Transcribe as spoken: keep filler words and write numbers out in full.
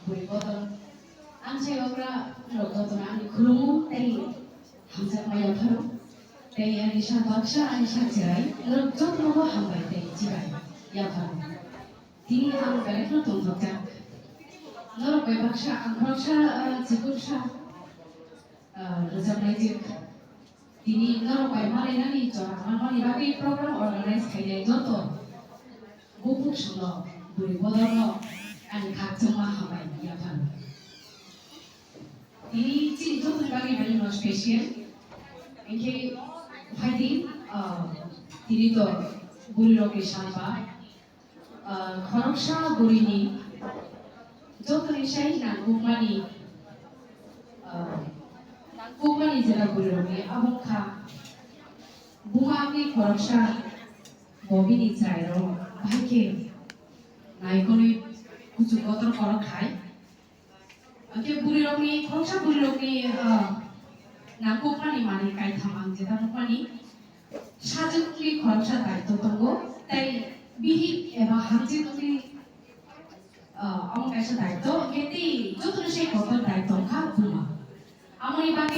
Bui bodol. Ang sai okra rok jotono ani khulumu tei hamjakma yapharo. Tei ani sa baksa ani sa chwrai norok jotono bo hambai tei chibai yapharo. Tini ang belai kheno tongthokjak. Norok bai baksa ang khoroksa, ah, chikursa, ah, rwchapnaijwk. Tini norok bai malainani jora manmani bagwi program organize khainai joto buphuk songno bwrwi bodolno ani khakchangma hambai yapharo. Tini chini jotoni bagwi belai no special. Hinkhe phaidi, ah, tini to bwrwi rokni salba. Ah, khoroksa bwrwini jotoni sai nangkukmani, ah, nangkukmani jera bwrwirokni abo wngkha buma wngwi khoroksa bo bini chwrairok bahai khe naikolwi kuchuk kotor khorok khai. Hwnkhe bwrwirokni, khoroksa bwrwirokni, ah, nangkukmani manwi kaitham ang jeta nukmani, sajwkni khoroksa daitw tongo, tei bihik eba hamjwkni, ah, omo kaisa daitw, hwnkhe tei jotono se kotor daitw wngkha buma. Amoni bagwi